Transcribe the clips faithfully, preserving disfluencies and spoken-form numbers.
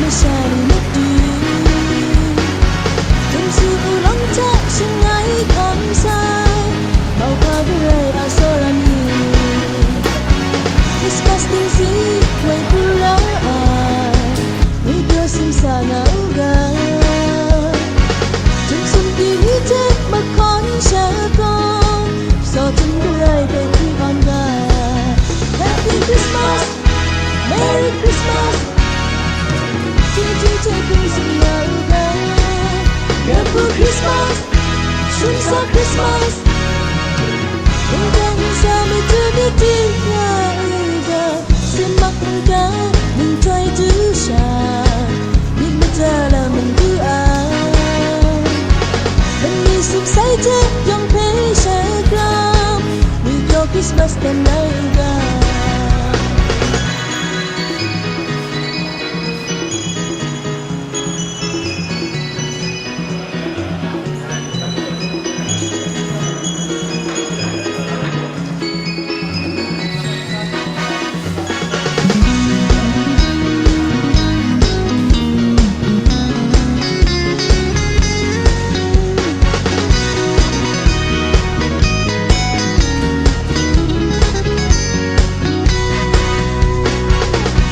Masha ni matu, hkum su u lawng hta shangai hkam sai, mauhpa garai a tsawra ni, Christmas dingsi woi pru la ai, ngwi pyaw simsa nga u ga. Htum sumti ni hte mahkawn sha gaw, Sawhtum garai hpe hkri awn ga. Happy Christmas, Merry Christmas, chyeju hte hpung sing nga u ga. Rapu Christmas, sumsa Christmas, mungkan ntsa matu matu nga u ga. Simak mungkan nhtoi du sha, myit mada lam n du ai. Mani sumsai hte yawng hpe shai gram, ngwi pyaw Christmas dan rai u ga.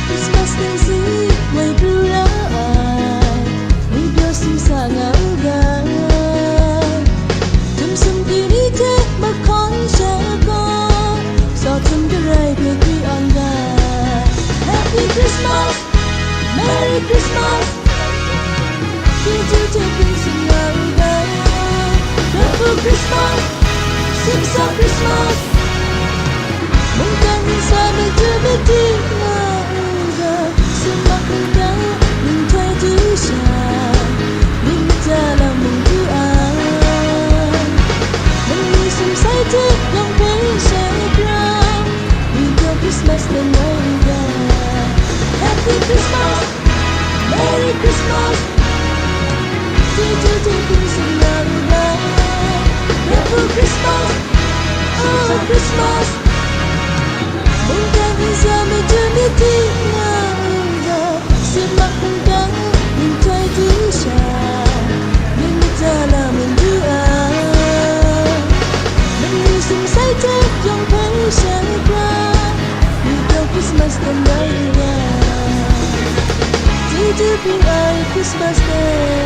Christmas dingsi woi pru la ai, ngwi pyaw simsa nga u ga. Htum sumti ni hte mahkawn sha gaw, Sawhtum garai hpe hkri awn ga. Happy Christmas, Merry Christmas, chyeju hte hpung sing nga u ga. Rapu Christmas, sumsa Christmas, mungkan ntsa matu matu nga u ga. Simak mungkan nhtoi du sha, myit mada lam n du ai. Mani sumsai hte yawng hpe shai gram, ngwi pyaw Christmas dan rai u ga. Happy Christmas, Merry Christmas, chyeju hte hpung sing nga u ga. Rapu Christmas, oh Christmas, mungkan ntsa matu matu nga u ga. Simak mungkan nhtoi du sha, myit mada lam n du ai. Mani sumsai hte yawng hpe shai gram, ngwi pyaw Christmas dan rai u ga. Chyeju bring ai Christmas Day.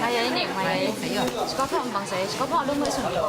Maya ini, maya ini. Sekolah bang saya, sekolah bang dong saya.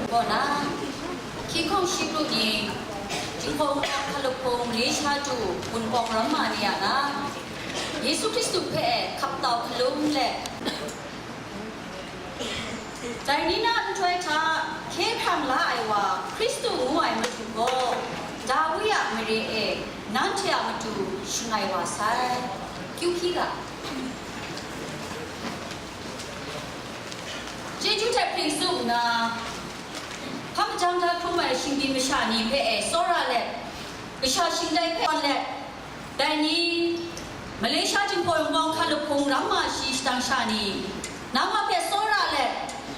Kaw na, hkying hkawng shi kru ni, jinghpaw wunpawng hkalup hpung, Malaysia du wunpawng ramma ni a na, Yesu Hkristu hpe hkap tau hkalum let, dai ni na nhtoi hta hkye hkrang la ai wa, Hkristu ngu ai Madu gaw, Dawi a mare e nanhte a matu shangai wa sai. Kyu hpyi ga. Chyeju hte hpring tsun nna, hpa majang da hkrum ai shingbyi masha ni hpe e tsawra let, kasha shingdai hpe wan let, dai ni, Malaysia jinghpaw wunpawng hkalup hpung ramma shi shadang sha ni, nang wa hpe tsawra let,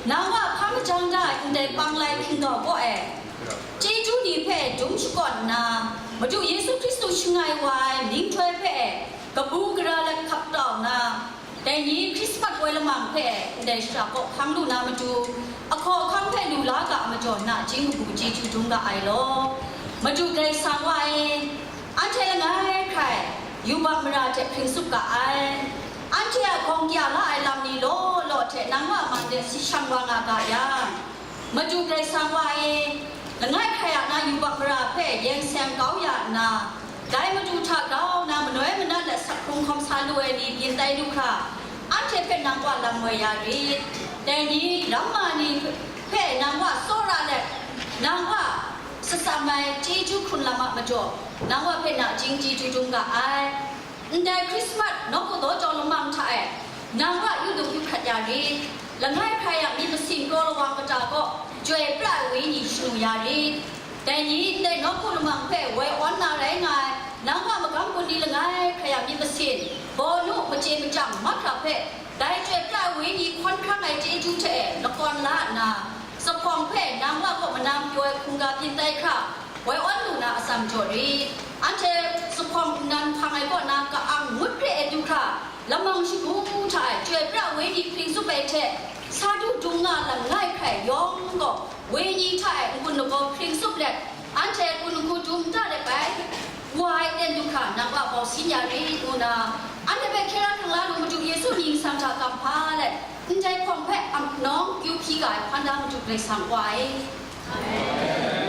nang wa hpa majang da ai ndai panglai hkinggau kaw e, chyeju ni hpe dum shakawn nna, Madu Yesu Hkristu shangai wa ai ninghtoi hpe e, kabu gara let hkap tau nna, dai ni Hkrismat woi lamang hpe ndai shara kaw hkang lu na matu, ahkaw ahkang hpe lu la ga majaw nachying kabu chyeju dum ga ai law. Madu Karai Kasang wa e, anhte langai hkrai yubak mara hte hpring tsup ga ai. Anhte a gawng kya la ai lam ni law law hte nang wa man de si shang wa nga ga yang, Madu Karai Kasang wa e, langai hkrai a na yubak mara hpe yeng seng kau ya nna, dai Madu hta grau nna manoi manat let sak hkrung hkawm sa lu ai ni byin tai lu hkra, anhte hpe nang wa lam moi ya rit. Dai ni ramma ni hpe nang wa tsawra let, nang wa satsam ai chyeju hkrun lam a majaw, nang wa hpe nachying chyeju dum ga ai. Ndai Hkrismat nawku daw jau lamang hta e, nang wa yu dum yu hkrat ya rit. Langai hkrai a myit masin kraw lawang kata kaw, Chyoi pra ai Wenyi shanu ya rit. Dai ni ndai nawku lamang hpe woi awn na rai nga ai, nang wa magam gun ni langai hkrai a myit masin, bawnu, machye machyang mahkra hpe, dai Chyoi pra ai Wenyi hkawn hkrang ai chyeju hte e lakawn la nna, zuphpawng hpe nang wa kaw manam pyaw ai hkungga byin tai hkra, woi awn lu na atsam jaw rit. Anhte zuphpawng nnan hpang ai kaw na ka-ang ngut re ai du hkra, lamang shagu hta e Chyoi pra ai Wenyi hpring tsup ai hte, sa du dung nga langai hkrai yawng gaw, Wenyi hta e n-gun lagaw hpring tsup let, anhte kun hku dum da let bai, wa ai ten du hkra nang wa bau sin ya rit, ngu na, anhte hpe hkye hkrang la lu Madu Yesu mying masang hta kamhpa let, ndai hpawng hpe ap nawng kyu hpyi ga ai hpan da Madu Karai Kasang wa e. Amen.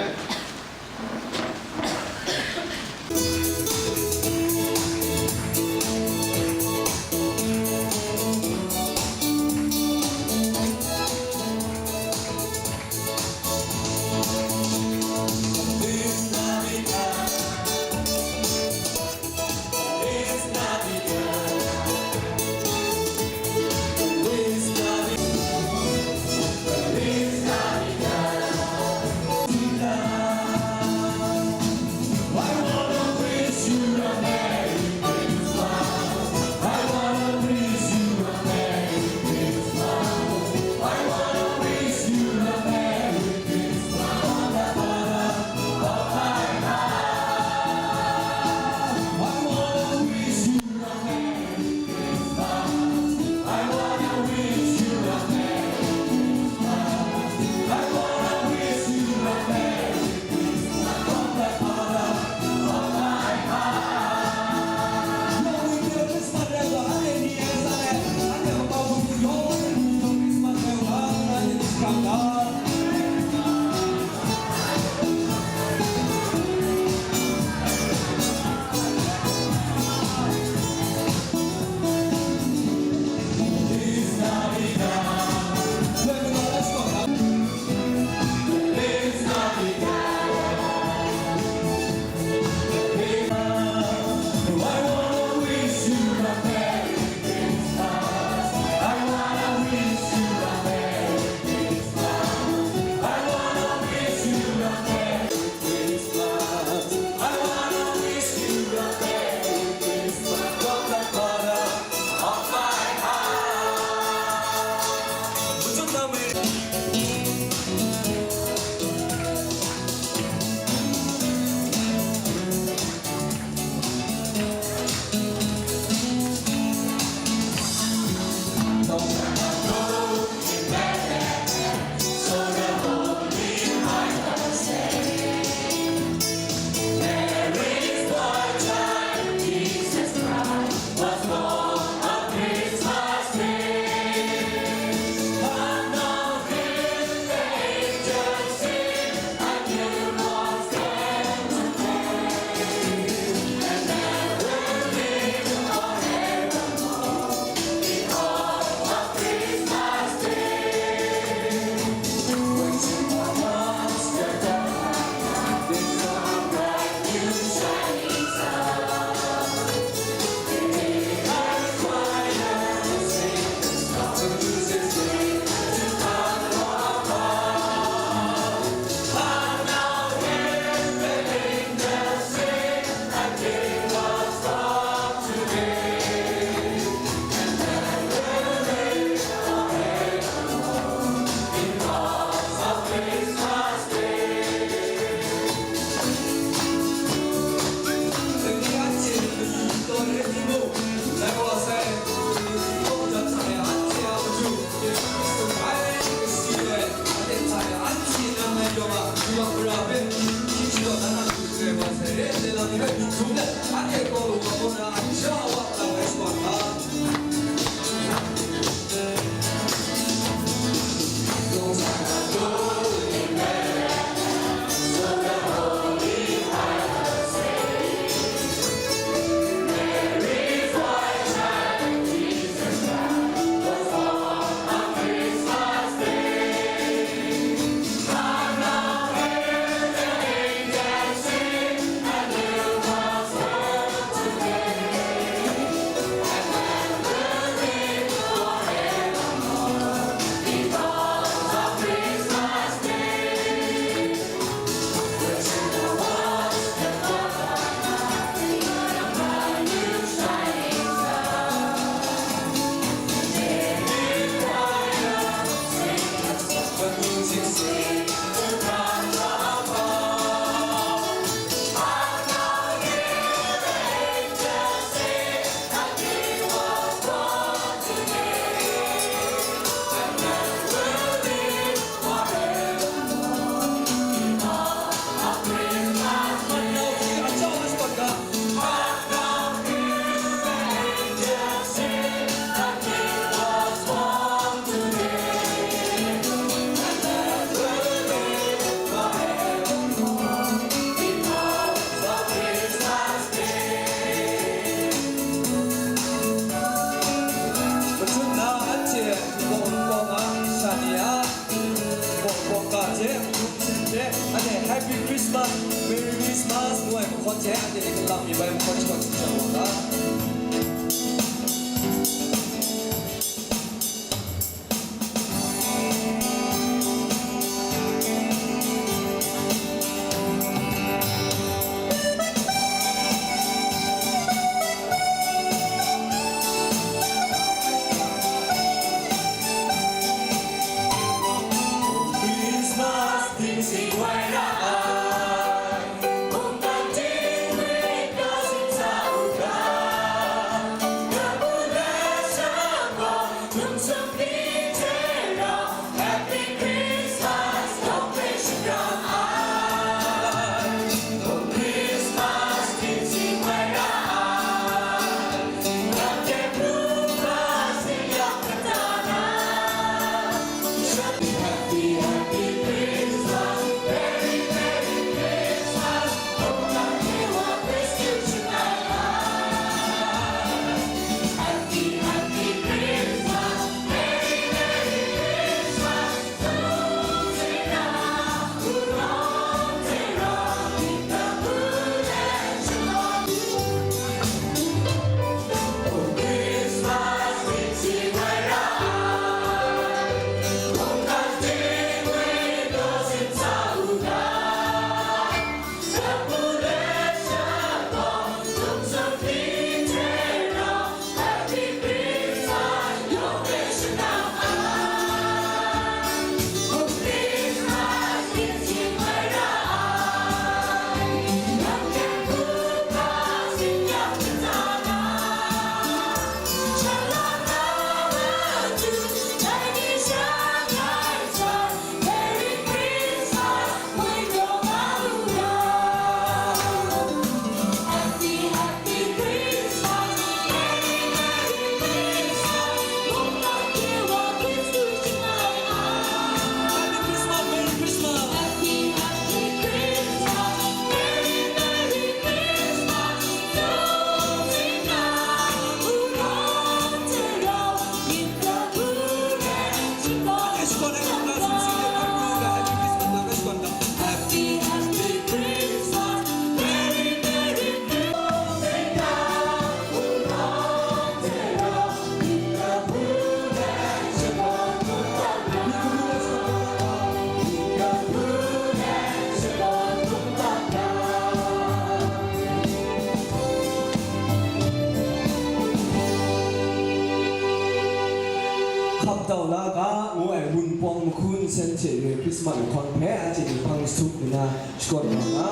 Anhte gaw lung law na, sha wa lam ai shawan ga. Machut na anhte bawng bawng a sha ni a, bawng bawng ga hte, hkum hte, anhte Happy Christmas, Merry Christmas ngu ai mahkawn hte anhte ni galam mi bai mahkawn shakawn shingkang wa ga. Hkap tau la ga ngu ai Wunpawng Mahku Nsen hte re Krismas lahkawn hpe anhte ni hpang jahtum nna shakawn wa nga.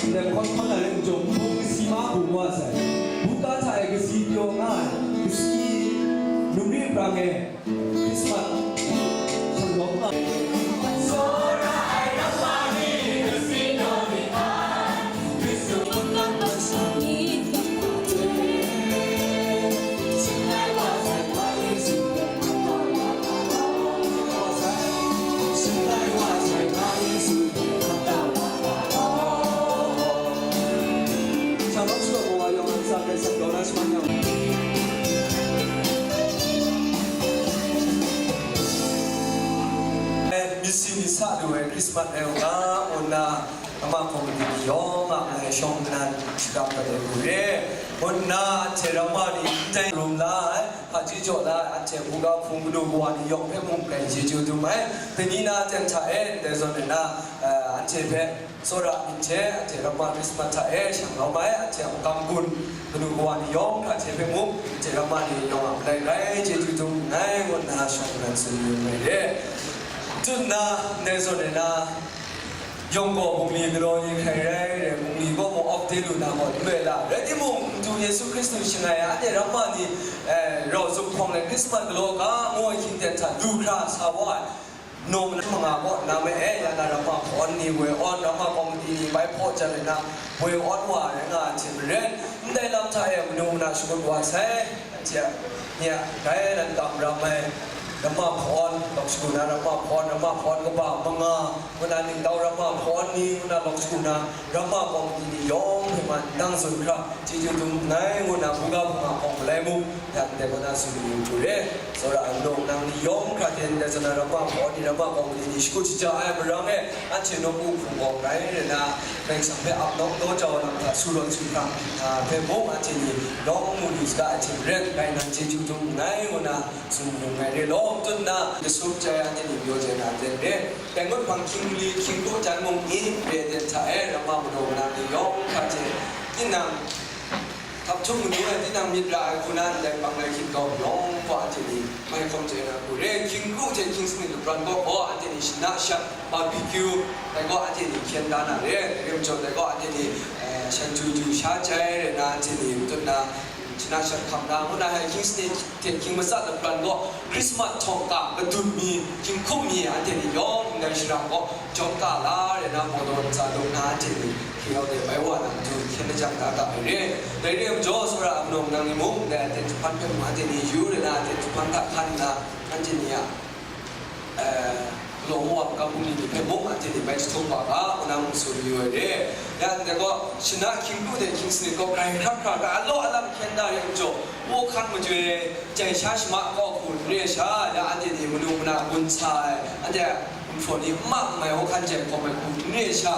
Ndai lahkawn hkawn na rai, Njawm Hpung Kasi Ma Bung wa sai, buga hta e kasi pyaw nga ai, kasi num ri nprang e Krismas shanglawm nga. Tsawra ai ram wa ni, kasi naw ni hta, Kristu hpang lam masha ni, Sa lu ai Krismas rai u ga, ngu nna, Ramma Kawmiti ni yawng a malai shawng nnan shakram dat ai hku re, ngu nna, anhte Ramma ni ndai rum la ai, hpaji jaw la ai, anhte buga hpung kanu kawa ni yawng hpe mung rai chyeju dum ai. Dai ni na aten hta e ndai zawn ai na, eh, anhte hpe tsawra myit hte, anhte Ramma Krismas hta e shang lawm ai, anhte a magam gun kanu kawa ni yawng hta hte hpe mung, anhte Ramma ni yawng a malai rai chyeju dum nngai, ngu nna shawng nnan tsun yu ai re. Tsun nna, ndai zawn ai na, yawng gaw bungli galaw ni hkrai rai, rai bungli gaw mung off day lu na gaw n rai la. Rai timung, Madu Yesu Hkristu shangai ai, anhte Ramma ni, eh, rau zumhpawng let Krismas galaw ga, ngu ai hkying ten hta lu hkra sa wa ai. Num manga gaw na me e, ya na Ramma hpawn ni woi awn, Ramma Kawmiti ni bai hpaw jan ai na, woi awn wa ai nga ai hte maren, ndai lam hta e manu mana shakut wa sai. Anhte a, nye a, dai nan kam ram ai, Ramma hpawn, lawk shagu na Ramma hpawn, Ramma hpawn kaba manga, ngu na ningtau Ramma hpawn ni, ngu na lawk shagu na Ramma Kawmiti ni yawng hpe man nang tsun hkra, chyeju dum nngai, ngu na buga bunga hpawng malai mung, ya ndai kaw na tsun yu hku re. Tsawra ai nang ni yawng hkra hte ndai zawn na Ramma hpawn ni, Ramma Kawmiti ni shakut shaja ai marang e, anhte nawku hpung gaw rai rai na, Karai Kasang hpe ap nawng daw jau ai lam hta su rawt su hkra, a, hpe mung anhte ni lawng mu lu saga ai hte maren, rai nang chyeju dum nngai, ngu na tsun yu nngai re law, tsun nna, Yesu jai anhte ni pyaw jai na ten re. Dai ngut hpang hkying li hkying kru jan mung n re ten hta e, Ramma madaw manang ni yawng hkra hte, tinang hkap htum manu ai, tinang myit ra ai hku na ndai hpang lai hkying kau yawng gaw anhte ni mai hkawm chye na hku re. Hkying kru hte hkying sanit lapran kaw gaw anhte ni shana shat, barbecue, dai gaw anhte ni hkyen da na re. Dai rim jaw dai gaw anhte ni, eh, shan ju ju sha jai rai na, anhte ni matu na, shana shat hkam na, ngu na, hai hkying sanit hte hkying matsat lapran gaw Krismas htawng ka kadun mi, hkying hkum mi, anhte ni yawng ndai shara gaw jawm ka la rai na, mawdaw ntsa lung na, anhte ni hkying yawng de bai wa na matu hkyen lajang da ga ai re. Dai re ai majaw, tsawra a manawng nang ni mung, ndai aten jahpan hpe mung anhte ni yu rai na, aten jahpan hta hkan nna, anhte ni a, eh, galaw wa ai magam bungli ni hpe mung anhte ni bai jahtum wa ga, ngu na mung tsun yu ai re. Ya, ndai gaw, shana hkying kru hte hkying sanit gaw grai hkra hkra ga, a law a lam hkyen da re ai majaw, hkan majoi ai, jai sha shama kaw hku n re ai sha, ya, anhte ni manu mana gun sa ai, anhte a gumhpraw ni n ma n mai hkan jai hkawm ai hku n re ai sha,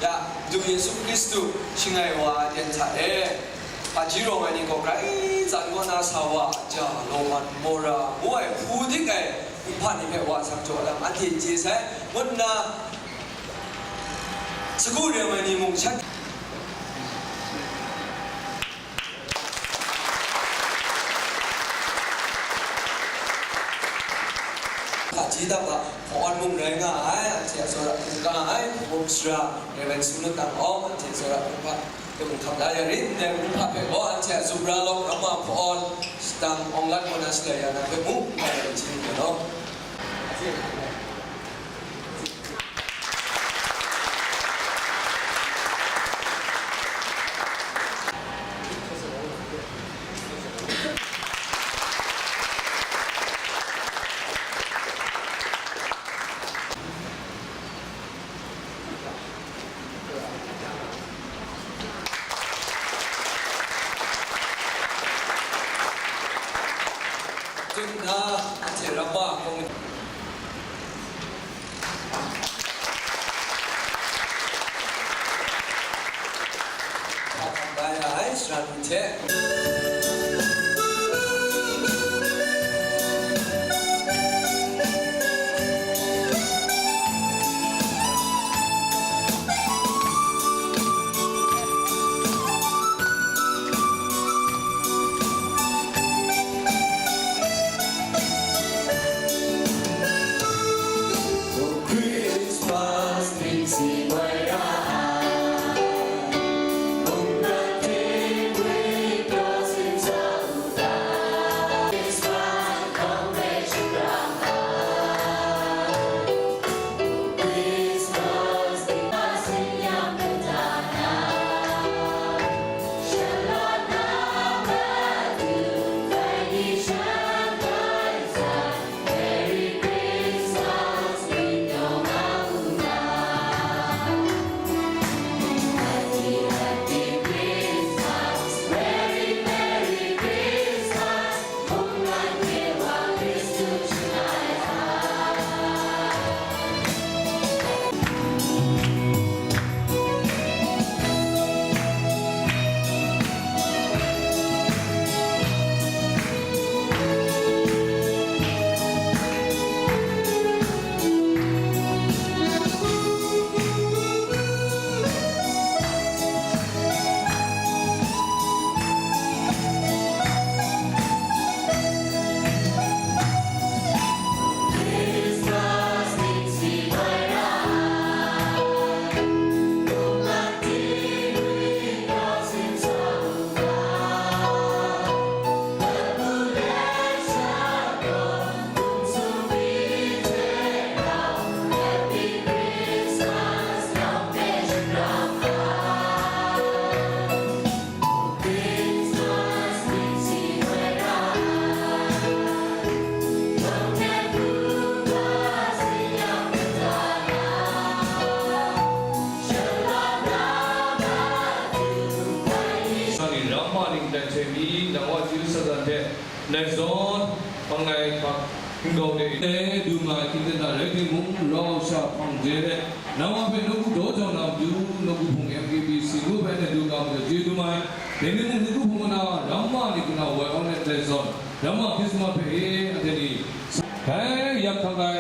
ya, Madu Yesu Hkristu shangai wa ai ten hta e, hpaji rawng ai ni gaw grai tsan kaw na sa wa, ja, lawman, mora, ngu ai hpu dik ai kumhpa ni hpe wa sang jaw lam anhte chye sai, ngut nna, sagu rem ai ni mung shan hpaji dap a hpawn mung rai nga ai, anhte a tsawra hkungga ai, Hpung Sara, Rev. Sumnut Tang Awng, anhte a tsawra hkungga, hpe mung hkap la ya rit, ndai kumhpa hpe gaw anhte a sumra lawk Ramma hpawn, shadang awng lat kaw na shalai ya na hpe mung, hkungga ya rit chye nga law. Tun nna, anhte Ramma kawng hpa hkam bai ai, sara ni hte. Mi, nang wa chyeju shazan hte, nai zawn, hpang lai hkak hkinggau de, e du nga ai hkying ten na rai timung, rau sha hpang de let, nang wa hpe nawku daw jau na matu, nawku hpung M K B C ngu hpe anhte du nga matu, chyeju dum ai. Dai ni mung nawku hpung na ramma ni hku na woi awn let nai zawn, ramma Hkrismat hpe e, anhte ni, dai yak hkak ai,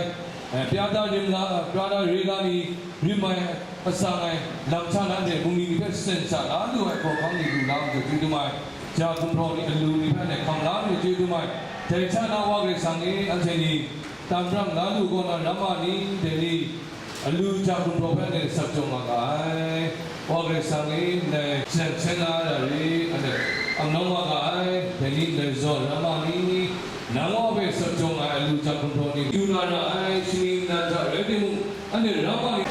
e, Pyata rim la, Pyata re la ni, rim ai, atsang ai, lam hta na ndai bungli ni hpe shasen sha la lu ai hkawhkam ni lu la majaw, chyeju dum ai, ja gumhpraw ni alu ni hpe anhte hkam la lu, chyeju dum ai. Dai hta na, Wa Karai Kasang e, anhte ni tam rang la lu kaw na ramma ni, dai ni alu ja gumhpraw hpe anhte sak jaw nga ga ai. Wa Karai Kasang e, ndai seng seng na ra re, anhte amnawng wa ga ai, dai ni ndai zawn ramma ni, nang wa hpe sak jaw nga ai alu ja gumhpraw ni, yu na ra ai, shaning nan hta rai timung, anhte ramma ni.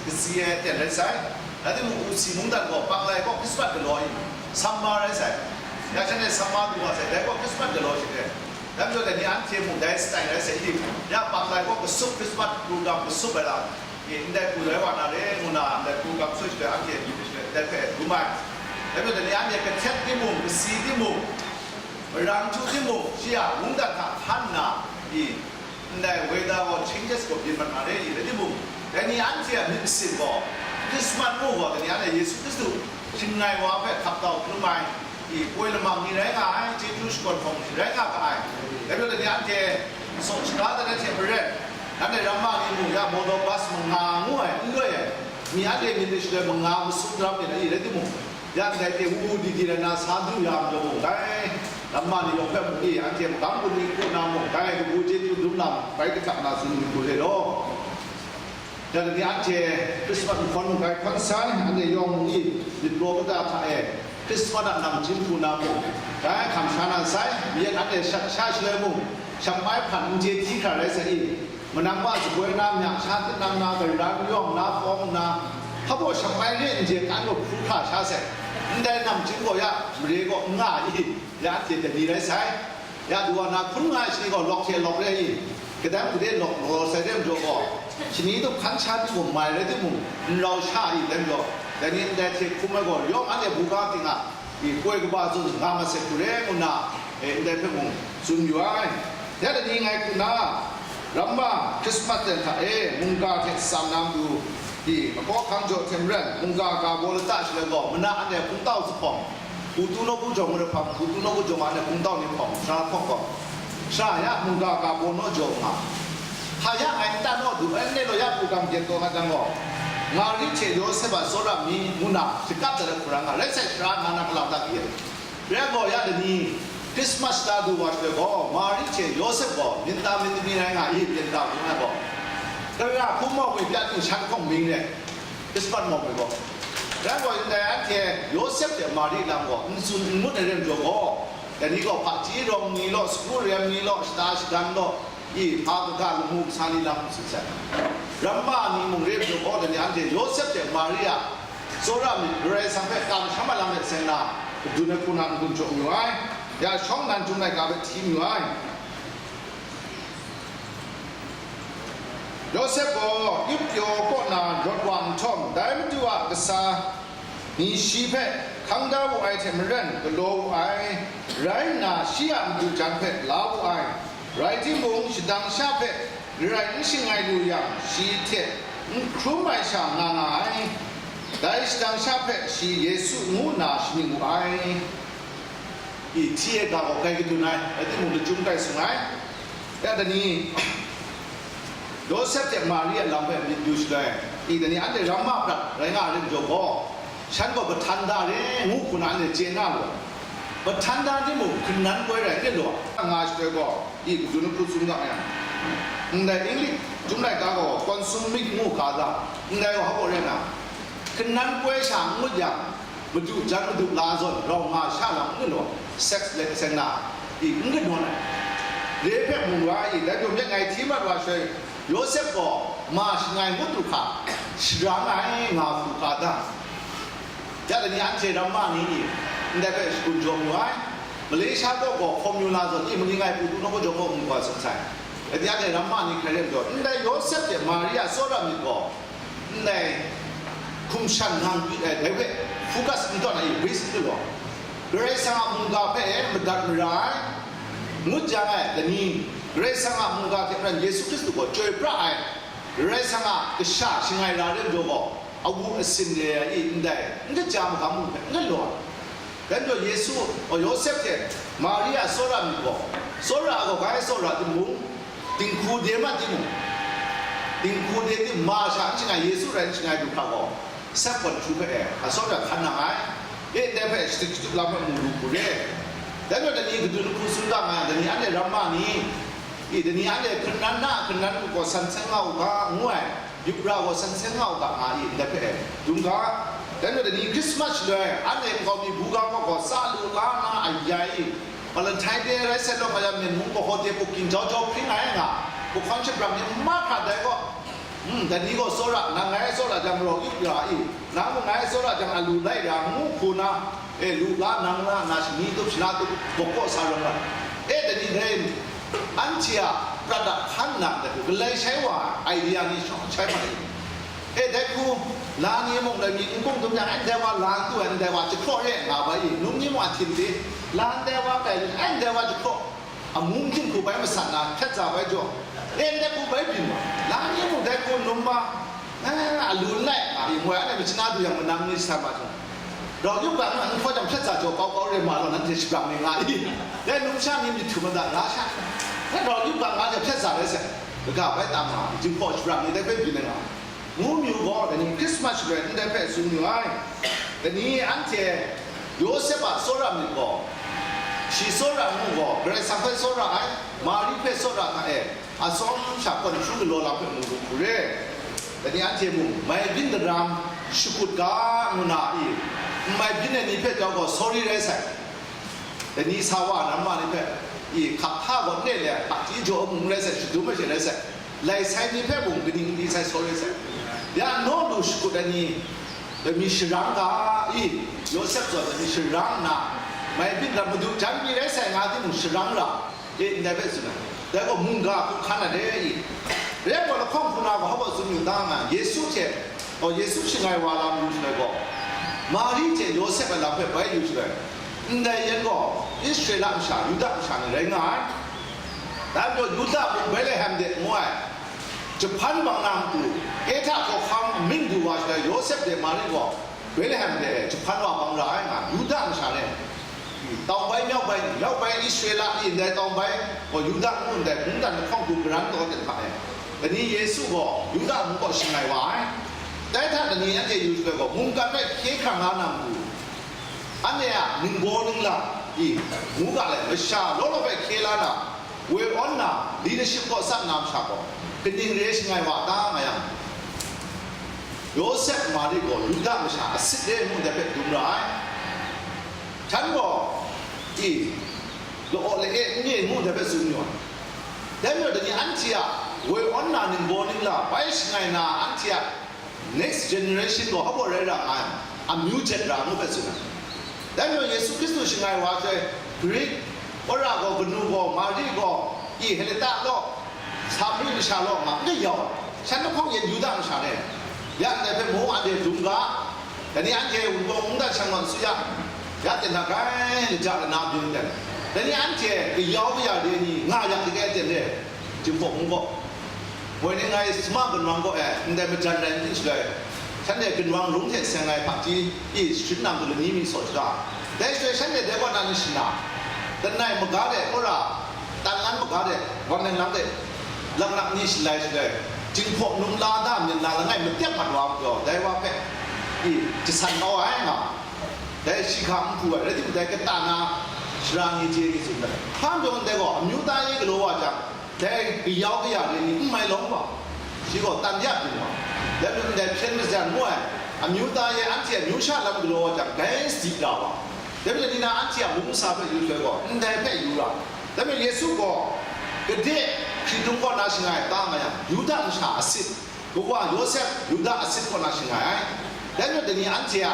ကစီအဲတန်ရိုက်ဆိုင် ဒါတင်မူ စီမုန်းတန်ကော ပန်လိုက်ကော ခရစ်စမတ်ကလော စမ်မာရိုက်ဆိုင် ရချန်နဲ့ စမ်မာတူပါဆိုင် ဒါကော ခရစ်စမတ်ကလောရှိတယ် ဒါပြောတဲ့ နေအန်ထေမူ ဒိုင်စတိုင်ရိုက်ဆိုင် ဒီ ရပန်လိုက်ကော ကဆုပ် ခရစ်စမတ် ပရိုဂရမ် ကဆုပ်ပဲလား ဒီ အန်တဲ့ ပူရဲဝါနာရဲ မူနာ အန်တဲ့ ပရိုဂရမ် ဆွေးတယ် အန်ထေ ဒီ ဆွေးတယ် ဒီ ဖဲ ဒူမိုင် ဒါပြောတဲ့ နေအန်ရဲ့ ကချက်တိမူ ကစီတိမူ ရန်သူတိမူ ရှီယာ ဝုန်းတန်ခါ ဟန်နာ ဒီ Ndai weather gaw changes gaw byin mat na re i, rai timung, dai ni anhte a myit masin gaw, Christmas mu gaw, dai ni anhte Yesu Hkristu hpring ai wa hpe hkap kau hkrum ai, i, poi lamang ni rai nga ai, chyeju shakawn hpawng ni rai nga ga ai. Dai majaw, dai ni anhte saw shada dat ai hte maren, nanhte ramma ni mung ya, motor bus manga ngu ai, n loi ai, mi anhte myit de shaloi manga masum daram myit ai, rai timung, ya ndai hte wu wu di di rai na sa du ya majaw mung, dai ramma ni yawng hpe mung i, anhte magam gun ni hku na mung, dai kabu chyeju dum lam bai kajak na tsun myit hku re law. Ya dai ni anhte Krismas nhkawn mung bai hkawn sai, anhte yawng mung i, myit praw kata hta e, Krismas a namchying hku na mung, dai hkam sha na sai, mayen anhte shat sha shaloi mung, shap mai hpan n chye hti hkra rai sai i, Manang ma sakoi na myak sha, tinang na, garan yawng na, fawng na, hpa baw shap mai re n je kan gaw hkru hkra sha sai. Ndai namchying gaw ya, mare gaw n nga i, ya hte dai ni rai sai. Ya du wa na hkun nga ai shani gaw lawk hte lawk re i, kadang gade lawk law sai re majaw gaw, shani tup hkan sha timung mai rai timung, n rau sha i, dai majaw, dai ni ndai hte hkum ai gaw, yawng anhte buga ting a, i, koi kaba tsun nga mat sai hku re ngu nna, e, ndai hpe mung tsun yu ai. Ya dai ni ngai hku na, Ramma Christmas ten hta e mungga hte tsam na matu, i, makawhkang jaw hte maren, mungga ga baw lata shaloi gaw, mana anhte hpungtau zuphpawng, hku tu nawku jawng mare hpang, hku tu nawku jawng anhte hpungtau ni hpawng, sara hpawng gaw, sara ya mungga ga baw naw jaw nga, hka ya ngai n tan naw du, anhte law ya hku gam gen taw nga jang gaw, Mari hte Yawsep a tsawra mi ngu na shakap dat ai hku ra nga, rai sai, sara nga na galau dat re ai. Rai gaw, ya dai ni, Christmas shata du wa shaloi gaw, Mari hte Yawsep gaw, myit ta myit mi rai nga i, myit ta hkrum ai gaw, tara hkum mau mi bya ting shan hkawng ming re, Christmas mau mi gaw. Rai gaw, ndai anhte Yawsep hte Mari lam gaw, n tsun n ngut ai re majaw gaw, dai ni gaw hpaji rawng ni law, sagu rem ni law, shata shadan law, i, hpa kaga lamu kasa ni lam tsun sai. Ramma ni mung re majaw gaw, dai ni anhte Yawsep hte Mari a tsawra myit Karai Kasang hpe kamsham ai lam hte seng na, kadun ai hku na n-gun jaw mayu ai. Ya shawng nan Chyum laika hpe hti mayu ai. Yawsep gaw Egutu kaw na rawt wa nhtawm, dai Madu a kasa ni shi hpe hkang da wu ai hte maren galaw wu ai, rai nna shi a madu jan hpe la wu ai. Rai timung, shadang sha hpe Karai n shangai lu yang, shi hte n hkrum ai sha nga nga ai. Dai shadang sha hpe shi Yesu ngu nna shaning wu ai. I, hti ai ga gaw grai kadun ai, rai timung, lachyum grai sung ai. Ya dai ni, Yawsep hte Mari a lam hpe myit yu shaloi, i, dai ni anhte Ramma prat rai nga ai re majaw gaw, shan gaw Bahtanda re ngu hku na anhte chye na lu ai. Bahtanda timung, hkanan koi rai n rit lu ai. Nga shaloi gaw, i, kadun ahku tsun ga yang, ndai English Chyum laika gaw consummate ngu ga da, ndai wa hpaw rai na, hkanan koi sha n ngut yang, madu jan madu la zawn rau nga sha lam n galaw, sex le seng na, i, n kanawn ai. Dai hpe mu wa i, dai hpe myit ngai hti mat wa shaloi, Yawsep gaw ma shangai ngut du hkra, sharang ai nga hku ka dang. Ya dai ni anhte Ramma ni, i, ndai hpe shagun jaw mu ai. Malaysia kaw gaw formula zawn i, mali ngai hku du nawku jaw mu wa tsun sai. Dai ni anhte Ramma ni hkrai re majaw, ndai Yawsep hte Mari a tsawra myit gaw, ndai hkum shan ngang, eh, dai hpe focus n tawn ai, base n galaw, Karai Kasang a mungga hpe madat mara ai, ngut jang ai, dai ni, Karai Kasang a mungga hte maren Yesu Hkristu gaw chyoi pra ai, Karai Kasang a kasha shangai ra re majaw gaw, awu asin re ai i, ndai n kaja magam mung hpe n galaw ai. Dai majaw Yesu, o, Yawsep hte Mari a tsawra myit gaw, tsawra gaw bai tsawra timung, dinghku de mat timung, dinghku de tim ma sha n shangai, Yesu rai n shangai du hkra gaw, sep gawn hkru hpe e, a tsawra hkan nang ai. E, ndai hpe shatup shatup lam hpe mu lu hku re. Dai majaw dai ni kadun hku tsun ga nga yang, dai ni anhte Ramma ni, i, dai ni anhte hkanan na hkanan gaw san seng nga u ga, ngu ai. Yup ra gaw san seng nga u ga nga i, ndai hpe dum ga. Dai majaw dai ni Christmas shaloi, anhte nkau mi buga kaw gaw sa lu la na a ya i, Valentine Day rai sai law, nga yang, myen mung gaw hotel booking jau jau hpring ai nga, bahkawn shabrang ni mahkra dai gaw, hmm, dai ni gaw tsawra, nang ngai tsawra jang raw yup ra i, nang mung ngai tsawra jang a lu lai ra ngu hku na, e, lu la nang la na shani tup shana tup bawk kaw sa rawng ai. E, dai ni dai, anhte a prat a hkan nang dai hku galai shai wa ai idea ni shawng shai ma ai. E, dai hku, la ni mung dai mi n kung dum yang, ndai wa la n du ai, ndai wa jahkraw re nga bai i, num ni mung a htin de, la ndai wa kai, ndai wa jahkraw, amu n hku bai masat na hpyat za bai jaw, e, ndai hku bai byin wa, la ni mung dai hku num ma, eh, a lu n lai, a, i, moi anhte machyin na du yang manang ni sa ma jang, rau yup ga na, n hkaw jang hpyat za jaw kau kau re ma law, nanhte shabrang ni nga i, dai numsha ni myit htum ma da, ra sha, dai rau yup ga nga jang hpyat za rai sai, kaga bai tam nga, i, jinghpaw shabrang ni dai hpe byin ai nga, ngu mi u gaw, dai ni Christmas shaloi ndai hpe tsun yu ai. Dai ni anhte Yawsep a tsawra myit gaw, shi tsawra ngu gaw, Karai Kasang hpe tsawra ai, Mari hpe tsawra hta e, atsawm sha kawn hkru galaw lam hpe mu lu hku re. Dai ni anhte mung, mai byin daram shakut ga ngu na i, n mai byin ai ni hpe tau gaw, sorry rai sai. Dai ni sa wa na ma ni hpe, i, hkap hta gaw n le le, hpaji jaw mung rai sai, shadum ai hte rai sai, lai sai ni hpe mung kaning di sai, sorry sai. Ya naw lu shakut ai ni, dai mi sharang ga i, Yawsep zawn dai mi sharang nna, mai byin daram madu jan pyi rai sai nga timung sharang ra, E, ndai hpe tsun ai. Dai gaw mungga hku hkan ai re i. Rai gaw, lahkawng hku na gaw hpa tsun yu ta nga, Yesu hte, o, Yesu shangai wa lam yu shaloi gaw, Mari hte Yawsep a lam hpe bai yu shaloi, ndai yan gaw Israela masha, Yuda masha ni rai nga ai. Dai majaw Yuda mung Betlehem de ngu ai, jahpan bang na matu, Kehta hkawhkam amying du wa shaloi, Yawsep de Mari gaw Betlehem de jahpan wa bang ra ai nga, Yuda masha ni, tawng bai, myawk bai, myawk bai Israela ni ndai tawng bai, gaw Yuda ngu ndai mungdan lahkawng hku karan taw ten hta e, dai ni Yesu gaw Yuda mung kaw shangai wa ai. Dai hta dai ni anhte yu shaloi gaw, mungkan bai hkye hkrang la na matu, anhte a ningbaw ningla i, ngu ga let, masha law law bai hkye la na, woi awn na, leadership kaw tsap na masha gaw, kaning re shangai wa ta nga yang, Yawsep Mari gaw Yuda masha asit re ngu ndai hpe dum ra ai. Htan gaw, i, la-aw la-e n re ngu ndai hpe tsun yu ai. Dai majaw, dai ni anhte a woi awn na ningbaw ningla bai shangai na, anhte a next generation gaw hpa baw rai ra nga ai, amyu jet ra ngu hpe tsun ai. Dai majaw Yesu Hkristu shangai wa ai Grik wora gaw, kanu gaw, Mari gaw, i, Heleta law, Samari masha law nga n kayau, shan lahkawng yen Yuda masha ni, ya ndai hpe mung anhte dum ga, dai ni anhte wunpawng mungdan shang mat su ya, ya ten hta grai laja lana byin ten, dai ni anhte kayau kaya re ni nga yang dai ten re, Jinghpaw mung gaw. Moi ni ngai sama gunwang gaw e, ndai majan rai n shaloi, shanhte gunwang rung hte seng ai hpaji i shachyip nang tu lani mi saw shada. Dai shaloi shanhte dai kaw na ni shana, lanai maga de, wora, tanlan maga de, wan nang lang de, laknak ni shalai shaloi, Jinghpaw num la da myit na langai matep mat wa majaw, dai wa hpe i jasan kau ai nga, dai shi hkam n hpu ai, rai timung, dai kata na sara ni chye ni tsun ai. Hpa majaw ndai gaw, amyu ta e galaw wa jang, dai kayau kaya re ni n mai lawm wa, shi gaw tan ya byin wa, dai hpe ndai hpyen majan ngu ai, amyu ta e anhte a amyu sha lam galaw wa jang, dai sadi ra wa, dai hpe ni na anhte a mung masa hpe yu shaloi gaw, ndai hpe yu ra. Dai hpe Yesu gaw gade hkritung kaw na shangai ta nga yang, Yuda masha asit, kawa Yawsep Yuda asit kaw na shangai ai. Dai hpe dai ni anhte a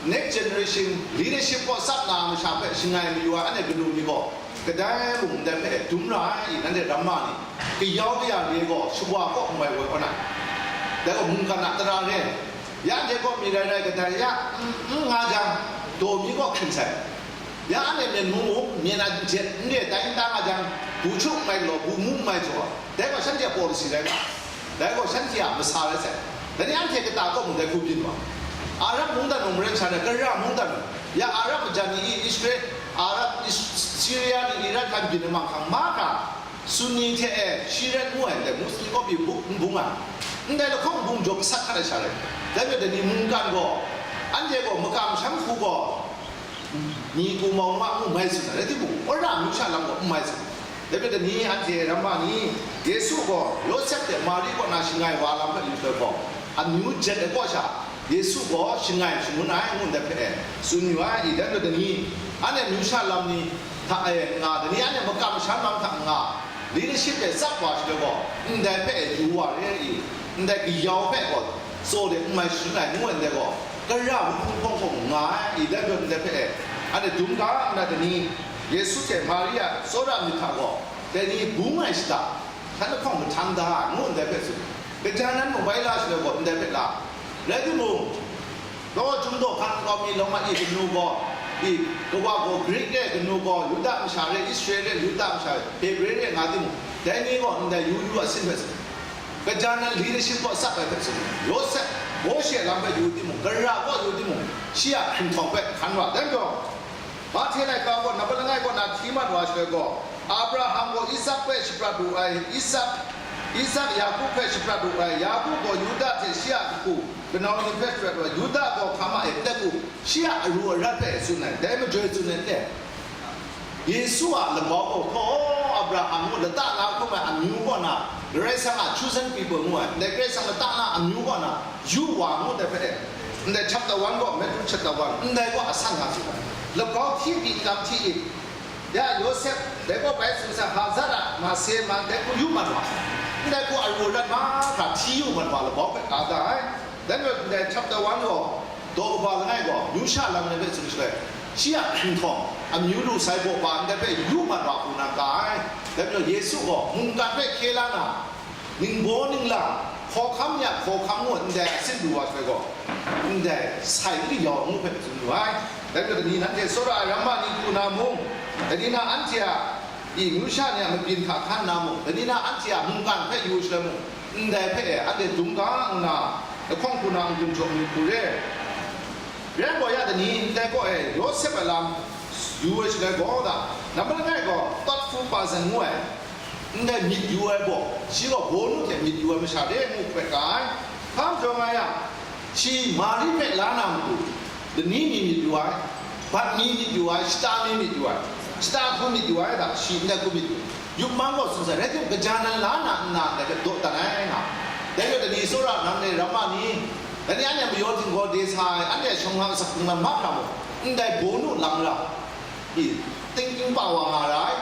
next generation leadership kaw tsap na masha hpe shangai mayu ai, anhte kanu ni gaw, kadai mung ndai hpe dum ra ai, nanhte ramma ni, kayau kaya re gaw shawa kaw n mai woi kaw na, dai gaw mungkan a tara re, ya ndai kaw mi rai rai kadai ya, n, n nga jang, daw mi kaw hkring sai, ya anhte myen mu mu, myen a jet n re tai n ta nga jang, bu hkyu n mai galaw, bu mu n mai jaw, dai gaw shanhte a policy rai nga, dai gaw shanhte a masa rai sai. Dai ni anhte kata kaw mung dai hku byin wa, Arab mungdan mung maren sha rai, Kara mungdan mung, ya Arab majan ni i, Israel, Arab, Is-, Syria ni Iran hkan byin ai manghkang mahkra, Sunni hte e, Shiite ngu ai ndai Muslim kaw pyi buk n bung ai, ndai lahkawng bung jaw gasat hkat ai sha rai. Dai majaw dai ni mungkan gaw, anhte gaw makam masham hku gaw, ni kumau ngu a ngu mai tsun ai, rai timung, wora amyu sha lam gaw n mai tsun ai. Dai majaw dai ni anhte ramma ni Yesu gaw Yawsep hte Mari kaw na shangai wa lam hpe yu shaloi gaw, amyu jet ai kaw sha, Yesu gaw shangai shangun ai ngu ndai hpe e tsun yu ai. I, dai majaw dai ni, anhte amyu sha lam ni hta e nga, dai ni anhte makam masham lam hta nga, leadership e tsap wa shaloi gaw, ndai hpe e yu wa re i, ndai kayau hpe gaw tsaw de n mai sharin ai ngu ai ndai gaw, Kara wunpawng hpawng hpawng nga ai. I, dai majaw ndai hpe e, anhte dum ga nna dai ni, Yesu hte Mari a tsawra myit hta gaw, dai ni bung ai shada, hkan lahkawng mahtang da ai ngu ndai hpe tsun. Kaja nan mung bai la shaloi gaw, ndai hpe la. Rai timung, daw chyum daw hkan nkau mi lawng a i kanu gaw, i, kawa gaw Grik re, kanu gaw Yuda masha re, Israel re, Yuda masha re, Hebre re nga timung, dai ni gaw ndai yu yu a sin hpe tsun. Kaja nan leadership kaw tsap ai hpe tsun. Yawsep, Mawshe lam hpe yu timung, Kara kaw yu timung, shi a hkring htawng hpe hkan wa. Dai majaw, Mahte laika gaw, nambat langai kaw na hti mat wa shaloi gaw, Abraham gaw Isak hpe shaprat wu ai, Isak, Isak Yaku hpe shaprat wu ai, Yaku gaw Yuda hte shi a kaku kanau ni hpe shaprat wu ai, Yuda gaw hkam a e n dat u, shi a aru arat hpe tsun ai, dai majoi tsun ai n le? Yesu a labau gaw, hpaw, Abraham ngu lata na hkrum ai amyu kaw na, Karai Kasang a chosen people ngu ai, ndai Karai Kasang lata na amyu kaw na, yu wa ngu ndai hpe, ndai chapter one gaw, Matthew chapter one, ndai gaw asan nga tsun ai. Labau hti pyi n kam hti i, ya Yawsep, dai gaw bai tsun sa, Hazara, Mase, man, dai hku yu mat wa, ndai hku aru arat mahkra hti yu mat wa, labau hpe ka da ai. Dai majaw ndai chapter one gaw, daw kaba langai gaw, amyu sha lam ni hpe tsun shaloi, Shi a hpring htawng, amyu lu sai baw ba ndai hpe yu mat wa hku na ka ai. Dai majaw Yesu gaw mungkan hpe hkye la na, ningbaw ninglang, hkawhkam ya hkawhkam ngu ndai a sin du wa sai gaw, ndai sai n yau ngu hpe tsun lu ai. Dai majaw dai ni nanhte tsawra ai ramma ni hku na mung, dai ni na anhte a i, myu sha ni a mabyin hta hkan na mung, dai ni na anhte a mungkan hpe yu shaloi mung, ndai hpe e anhte dum ga nna, lahkawng hku na n-gun jaw mi hku re. Rai gaw ya dai ni, ndai kaw e Yawsep a lam yu ai shaloi gaw da, nambat langai gaw thoughtful person ngu ai, ndai myit yu ai gaw, shi gaw bawnu hte myit yu ai masha re ngu hpe ka ai. Hpa majaw nga yang, shi Mari hpe la na matu, lani mi myit yu ai, bat mi myit yu ai, shata mi myit yu ai, shata hku myit yu ai da, shi ndai hku myit yu. Yup mang gaw tsun sai, rai timung, gaja nan la na nna ndai hpe daw dat ai nga. Dai majaw dai ni tsawra nang e ramma ni, dai ni anhte mayaw htinggaw de sa ai, anhte a shawng hkam asak hpung lam mahkra mung, ndai bawnu lang ra, i, thinking power nga ra ai.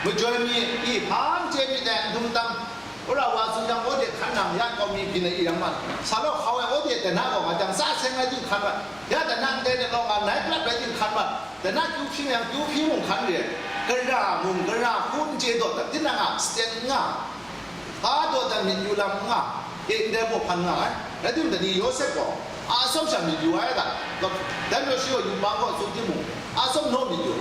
Majoi mi, i, hpa n chye myit dai n dum tam, wora wa tsun jang, aw de hkan nang ya kau mi byin ai i ram man, sa law hkau ai aw de dana gaw nga jang, sa seng ai ting hkan mat, ya dana ndai de law nga nai prat bai ting hkan mat, dana kyu hpyi yang kyu hpyi mung hkan re ai, gara mung gara hku n chye dawt dat, tinang a stand n nga, hpa dawt dat myit yu lam n nga, e ndai baw hpan nga ai. Rai timung, dai ni Yawsep gaw a atsawm sha myit yu ai da, dai majaw shi gaw yup mang gaw tsun timung, a atsawm naw myit yu,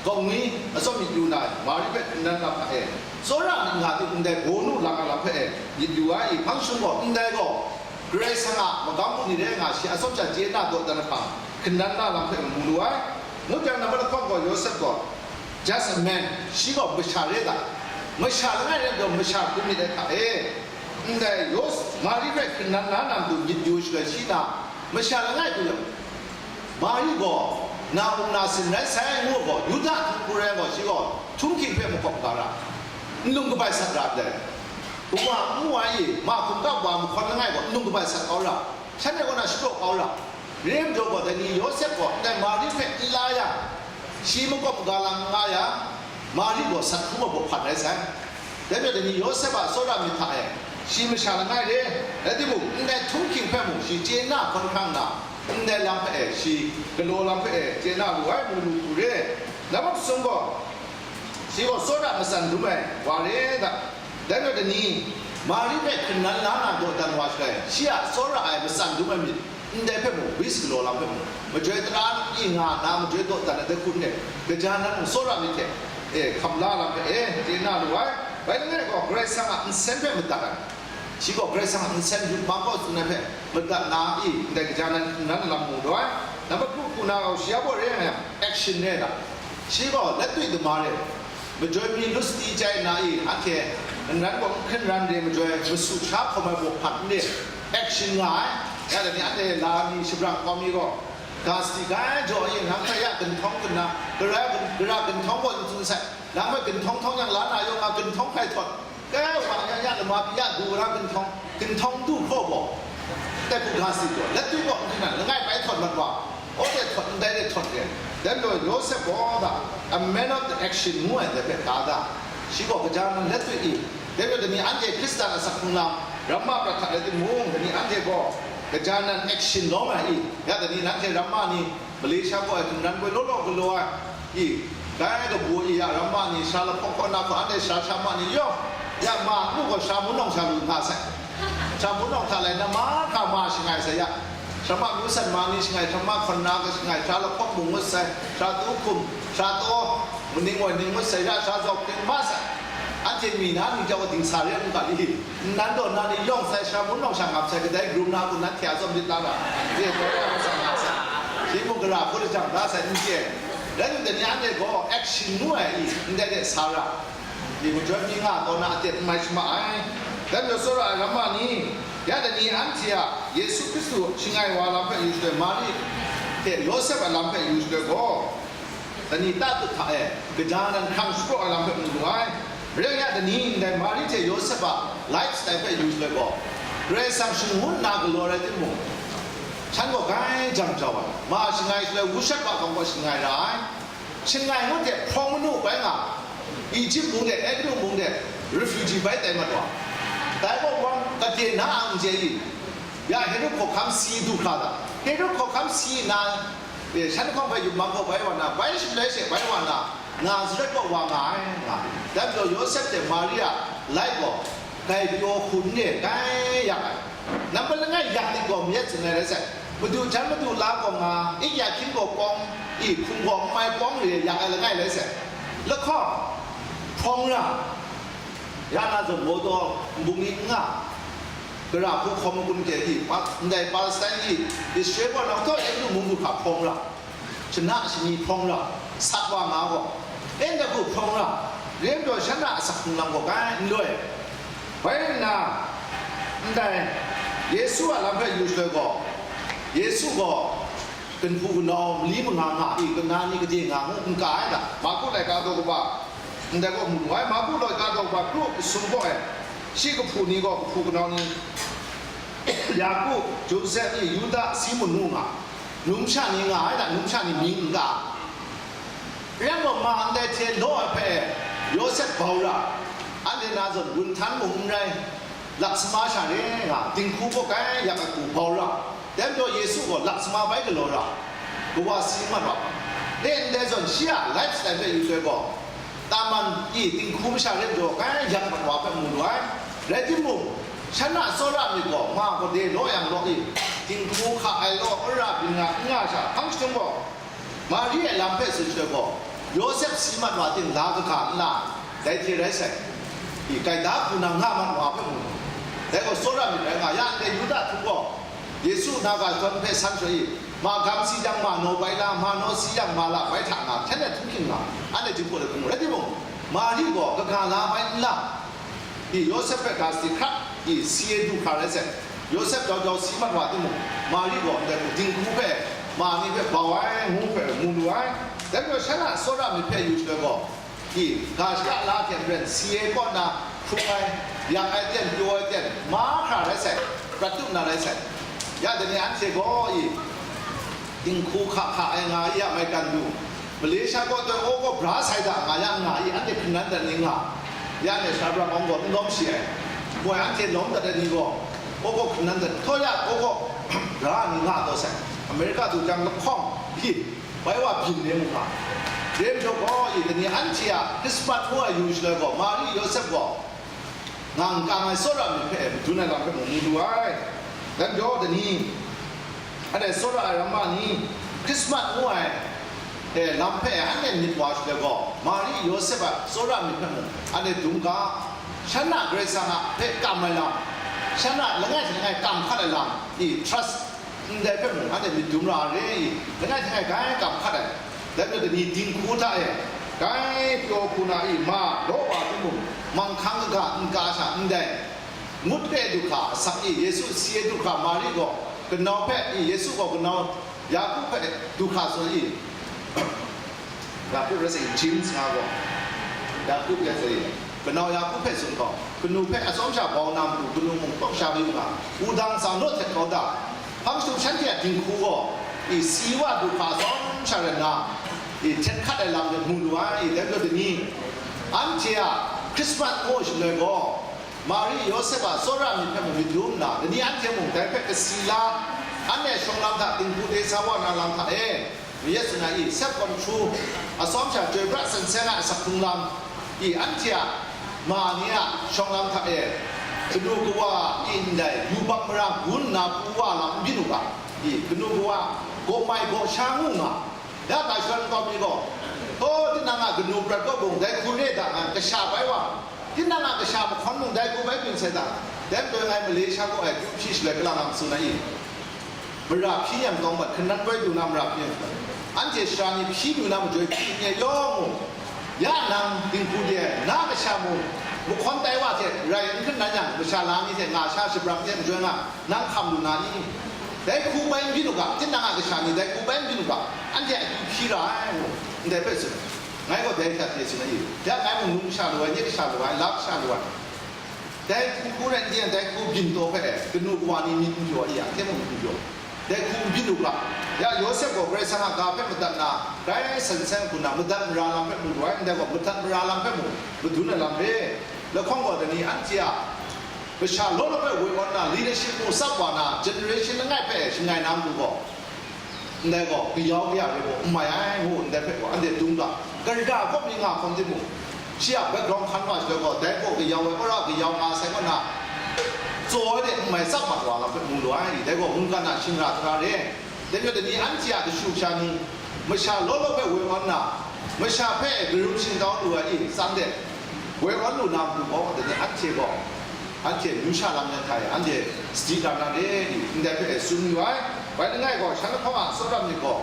gaw ngwi atsawm myit yu na ai, Mari hpe hkungnan lam hta e, tsawra myit nga ting ndai bawnu lang ai lam hpe e myit yu ai, i hpang shum gaw ndai gaw Karai Kasang a magam bungli rai nga, shi atsawm sha chye na dawdan ahkang, hkungnan na lam hpe mu lu ai. Ngut yang, nambat lahkawng gaw Yawsep gaw just a man, shi gaw masha re ga, masha langai rai gaw masha hku myit ai hta e, ndai Yawsep, Mari hpe hkungnan na na matu myit yu shaloi shi na, masha langai hku yang, Mari gaw na um na sin rai sai ngu gaw, Yuda hku rai gaw, shi gaw htunghking hpe makawp ga ra, nlung kabai sat ra ndai. Kawa n mu ai i, ma hkum kap wa mahkawn langai gaw nlung kabai sat kau ra, shanhte kaw na shapraw kau ra. Re ai majaw gaw, dai ni Yawsep gaw ndai Mari hpe n la yang, shi makawp maga lam n nga yang, Mari gaw sat hkrum ai baw hpan rai sai. Dai majaw dai ni Yawsep a tsawra myit hta e, shi masha langai re, rai timung, ndai htunghking hpe mung shi chye na hkawn hkrang nna, ndai lam hpe e shi galaw lam hpe e chye na lu ai, mu lu hku re. Nambat masum gaw, shi gaw tsawra matsan dum ai wa re da. Dai majaw dai ni, Mari hpe hkungnan la na dawdan wa shaloi, shi a tsawra ai matsan dum ai myit, ndai hpe mung, wis galaw lam hpe mung, majoi tara i nga na majoi dawdan ai dai hku n rai, gaja nan mung tsawra myit hte, e, hkam la lam hpe, e, chye na lu ai. Bai langai gaw, Karai Kasang a nsen hpe madat ai, shi gaw Karai Kasang a nsen yup mang gaw tsun ai hpe madat na i, ndai gaja nan hkungnan lam mu lu ai. Nambat kru hku na gaw, shi a baw re ai yang, action re ai lam, shi gaw laktwi dama re, majoi mi lusdi chye na i, anhte nnan gaw n hkungran re, majoi masu sha hkawm ai baw hpan n re, action nga ai. Ya dai ni, anhte la mi shabrang kau mi gaw, ga sadi gai jaw i, nang hpe ya ginhtawng ginna, gara, gara ginhtawng gaw n tsun sai, nang hpe ginhtawng htawng yang la na yawng a ginhtawng hkrai htawt, kai wa ya ya lama pyi ya du ra ginhtawng, ginhtawng du hkraw gaw, dai hku ga sadi gaw, laktwi gaw n hkungran, langai bai htawt mat wa, aw de htawt, ndai de htawt re, dai majaw Yawsep gaw da, a man of the action ngu ai dai hpe ga da, shi gaw gaja nan laktwi i, dai majaw dai ni anhte Hkristan a asak hkrung lam, ramma prat hta rai timung, dai ni anhte gaw gaja nan action lawm ai i, ya dai ni nanhte ramma ni, Malaysia kaw ai hkungran gaw law law galaw ai, i, dai kabu i ya ramma ni, sara lahkawng kaw na hku anhte sara hkama ni yawng, ya ma n mu gaw, sara Munawng sha lu nga sai. Sara Munawng hta lai na mahkra ma shangai sai ya. Sara ma Myu San ma ni shangai, sara ma hkawn na ga shangai, sara lahkawng mung ngut sai, sara tu hkum, sara taw, maning woi ning ngut sai ya, sara zaw hpring ma sai. Anhte mi na ni jau dingsa re ai mungga ni, nnan daw na ni yawng sai, sara Munawng sha ngap sai, kadai grum na hku nanhte a tsawm lit la ra, re koi ya ma sai nga sai. Shi mung gara hku lajang da sai, n chye. Rai timung, dai ni anhte gaw action ngu ai i, ndai de sa ra, i, majoi mi nga taw na aten n mai shama ai. Dai majaw tsawra ai ramma ni, ya dai ni anhte a Yesu Hkristu shangai wa lam hpe yu shaloi, Mari hte Yawsep a lam hpe yu shaloi gaw, dai ni tatut hta e, gaja nan hkrang shapraw ai lam hpe mu lu ai. Rai yang, dai ni ndai Mari hte Yawsep a lifestyle hpe yu shaloi gaw, Karai Kasang shangun nna galaw rai timung, shan gaw gai jang jau ai, ma shangai shaloi, wushat wa hkawng gaw shangai ra ai. Shangai ngut hte hprawng manu bai nga, Egypt mung de, Egutu mung de, refugee bai tai mat wa. Dai gaw wang kade na ang je i, ya Herod hkawhkam si du hkra da. Herod hkawhkam si nna, E, shan hkawng hpe yup mang gaw bai wa na, bai shaloi she bai wa na, Nazaret kaw wa nga ai, nga. Dan gaw Yawsep hte Maria lai gaw, dai pyaw hku n re kai yak ai. Nambat langai yak ning gaw mayat tsun ai rai sai. Madu jan madu la gaw nga, ik ya hkying gaw pawng, i hkum gaw n mai pawng re yak ai langai rai sai. Lahkawng, hprawng ra, ya na zawn maw taw, nbung ni n nga, gara hku hkawm makun hte i, Pa-, ndai Palestine i, Israel kaw na htaw Ehiptu mung du hkra hprawng ra, shana shani hprawng ra, sat wa nga gaw, en da hku hprawng ra, ren taw shan a asak hpung lam gaw kai n loi. Bai nna, ndai Yesu a lam hpe yu shaloi gaw, Yesu gaw, Ganhpu ganau mali manga nga i, kana ni gade nga ngu n ka ai da. Marku laika daw kaba, ndai gaw mu lu ai, Marku laika daw kaba kru kasum kaw e, shi kahpu ni gaw kahpu kanau ni, Yaku, Josep i, Yuda, Simun ngu nga, num sha ni nga ai da, num sha ni mying n ka. Rai nme ma ndai hte law ai hpe Yawsep bau ra, anhte na zawn gun htan mung n rai, lak sama sha re nga, dinghku kaw kai yak ai hku bau ra. Dai majaw Yesu gaw lak sama bai galaw ra, kawa si mat wa. E ndai zawn shi a lifestyle hpe yu shaloi gaw, taman i dinghku masha re majaw kai yak mat wa hpe mu lu ai. Rai timung, shan a tsawra myit gaw ma gade law yang law i, dinghku hka ai law, wora byin nga n nga sha, hpang shachyum gaw, Mari a lam hpe tsun shaloi gaw, Yawsep si mat wa ting la kaga n la, dai hte rai sai. I, gaida hku na nga mat wa hpe mu, dai gaw tsawra myit rai nga, ya ndai Yuda htup gaw, Yesu na ga jawn hpe san shawng i, ma gam si jang ma naw bai la, ma naw si jang ma la bai hta nga, hten e htum hkying nga, anhte dinghku de hkrum rai timung, Mari gaw kaga la bai n la, i, Yawsep hpe ga si hkrat, i, si e du hkra rai sai. Yawsep jau jau si mat wa timung, Mari gaw ndai dinghku hpe, ma ni hpe bau ai ngu hpe mu lu ai. Dai majaw shan a tsawra myit hpe yu shaloi gaw, i, ga shaka la hte maren si e kaw na hkrung ai, yak ai ten, pyaw ai ten, mahkra rai sai, prat tup na rai sai. Ya dai ni anhte gaw, i, dinghku hka hka ai nga i a maigan du, Malaysia kaw tawn aw kaw bra sai da nga ya nga i, anhte hkringnan dat ni nga, ya ne shabra awng gaw n lawm shi ai, moi anhte lawm dat ai ni gaw, aw kaw hkringnan dat, htaw ya aw kaw bra ni nga taw sai, America du jang lahkawng hpyi, bai wa byin re mu nga. Dai majaw gaw i, dai ni anhte a Krismas ngu ai yu shaloi gaw, Mari Yawsep gaw, ngang kang ai tsawra myit hpe madun ai lam hpe mung mu lu ai. Dan jaw dai ni, anhte tsawra ai ramma ni, Krismas ngu ai, eh, lam hpe anhte myit wa shaloi gaw, Mari Yawsep a tsawra myit hpe mung anhte dum ga, shan a Karai Kasang a hpe kam ai lam, shan a langai hte langai kam hkat ai lam, i trust, ndai hpe mung anhte myit dum ra re i, langai hte langai grai kam hkat ai. Dai majaw dai ni dinghku hta e, grai pyaw hku na i, ma law wa timung, manghkang kaga n ka sha ndai, ngut re du hkra asak i, Yesu si e du hkra Mari gaw kanau hpe i, Yesu gaw kanau Yaku hpe du hkra tsun i, Yaku rai sa i, James nga gaw, Yaku rai sa i, kanau Yaku hpe tsun gaw, kanu hpe atsawm sha bau na matu, kanu mung tawk sha yu nga, wudang tsang naw htet kau da, hpang shatup shanhte a dinghku gaw, i, si wa du hkra atsawm sha rai nna, i, htet hkat ai lam de mu lu ai, i, dai majaw dai ni, anhte a Krismas ngu shaloi gaw, Mari Yawsep a tsawra myit hpe mung myit dum nna, dai ni anhte mung dai hpe kasi la, anhte shawng lam hta dinghku de sa wa na lam hta e, Mayat tsun ai i, sep kawn hkru, atsawm sha chyoi pra san seng ai asak hkrung lam i, anhte a ma ni a shawng lam hta e, kanu kawa i ndai yubak mara gun nna pru wa lam n byin u ga, i, kanu kawa gaw mai gaw sha ngu nga, ya ga shawng nkau mi gaw, oh, tinang a kanu prat kaw mung dai hku re da ngan, kasha bai wa, tinang a kasha mahkawn mung dai hku bai byin sai da, dai majaw ngai Malaysia kaw ai kyu hpyi shaloi kalang lam tsun ai i. Mara hpyi yang tawng bat hkanan bai du na mara hpyi yang, anhte sara ni hpyi du na majoi hpyi n ye yawng u, ya nang dinghku de na kasha mung mahkawn tai wa hte rai n hkanan yang, masha la ni hte nga sha shabrang hte majoi nga nang hkam lu na i? Dai hku bai n byin u ga, tinang a kasha ni dai hku bai n byin u ga, anhte a akyu hpyi ra ai ngu, ndai hpe tsun. Ngai gaw dai hta hte tsun ai i? Ya ngai mung num kasha lu ai, nye kasha lu ai, la kasha lu ai. Dai hku hku rai n yang, dai hku byin taw hpe kanu kawa ni myit n pyaw ai ya, hte mung myit n pyaw. Dai hku n byin u ga, ya Yawsep gaw Karai Kasang a ga hpe madat na, grai san seng hku na madat mara lam hpe mu lu ai, ndai gaw madat mara lam hpe mung madun ai lam re. Lahkawng gaw dai ni anhte a kasha law law hpe woi awn na, leadership mu tsap wa na, generation langai hpe shangai na matu gaw, Ndai gaw kayau kaya re gaw n mai ai, ngu ndai hpe gaw anhte dung ga, kara kaw mi nga hkawm timung, shi a background hkan wa shaloi gaw, dai gaw kayau ai, wora kayau nga sai kaw na, tsaw ai de n mai tsap mat wa lam hpe mu lu ai, dai gaw mungkan a shingra tara re. Dai majaw, dai ni anhte a kashu kasha ni, masha law law hpe woi awn na, masha hpe karum shingtau lu ai i, tsang de, woi awn lu na matu gaw, dai ni anhte gaw, anhte amyu sha lam yan hta e, anhte sadi dan na re i, ndai hpe tsun yu ai. Bai langai gaw, shan lahkawng a tsawra myit gaw,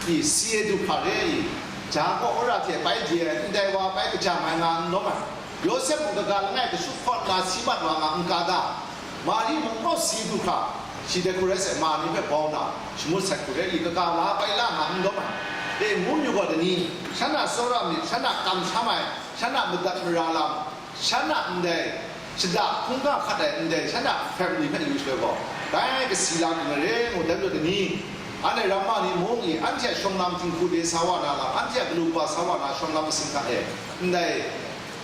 i, si ai du hkra re i, ja kaw wora hte bai je ai, ndai wa bai kajam ai nga n lawm ai. Yawsep mung kaga langai kashut hkawn na si mat wa nga n ka ta? Mari mung kaw si du hkra, shi dai hku rai sai, ma ni hpe bau na, shangut sai hku rai i, kaga la bai la nga n lawm ai. E, ngu myu gaw, dai ni, shan a tsawra myit, shan a kamsham ai, shan a madat mara lam, shan a ndai shada hkungga hkat ai ndai shan a family hpe yu shaloi gaw, bai kasi la lu na re ngu, dai majaw, dai ni, anhte ramma ni mung i, anhte a shawng lam htinghku de sa wa na lam, anhte a galu pa sa wa na shawng lam masing hta e, ndai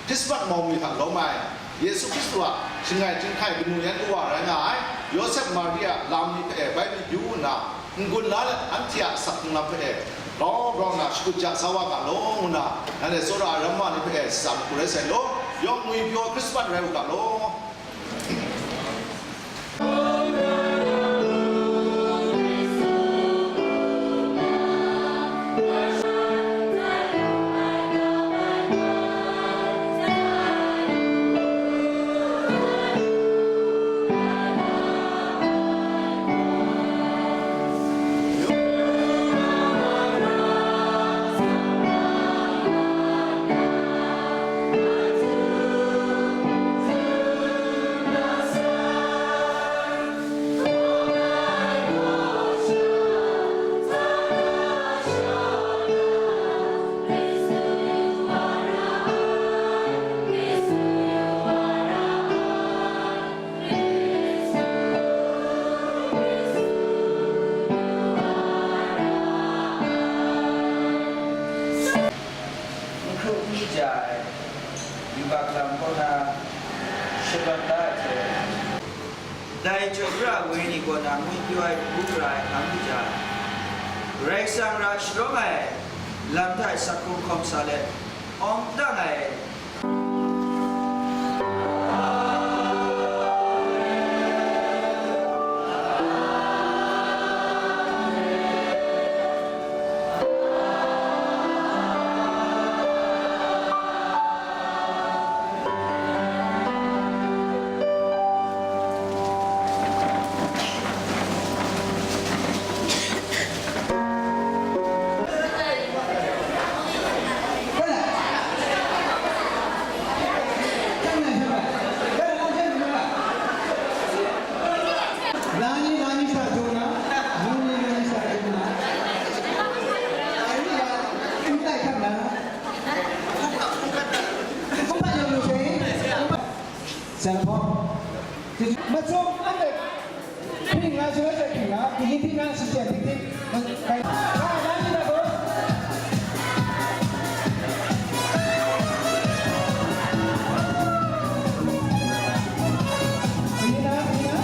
Hkrismat mau mi hta lawm ai, Yesu Hkristu a shangai chyinghkai kanu yan kawa rai nga ai Yawsep Maria lam ni hpe bai myit yu nna, n-gun la let, anhte a asak hkrung lam hpe e grau grau nna shakut ja sa wa ga law, ngu nna, nanhte tsawra ai ramma ni hpe e shada mahku rai sai law, yawng ngwipyaw Hkrismat rai u ga law. N hkru n ja ai yubak lam kaw na shabat da ai hte, dai chyoi pra ai wenyi kaw na ngwipyaw ai hku gara ai hkang kaja ai. Karai Kasang ra sharawng ai lam hta e sak hkrung hkawm sa let, awng dang ai. Macam apa? Kring nga, sudah saya kring nga, tinggi tinggi, sudah tinggi. Baik. Ah, lagi dah, bos. Ini dah, ini dah.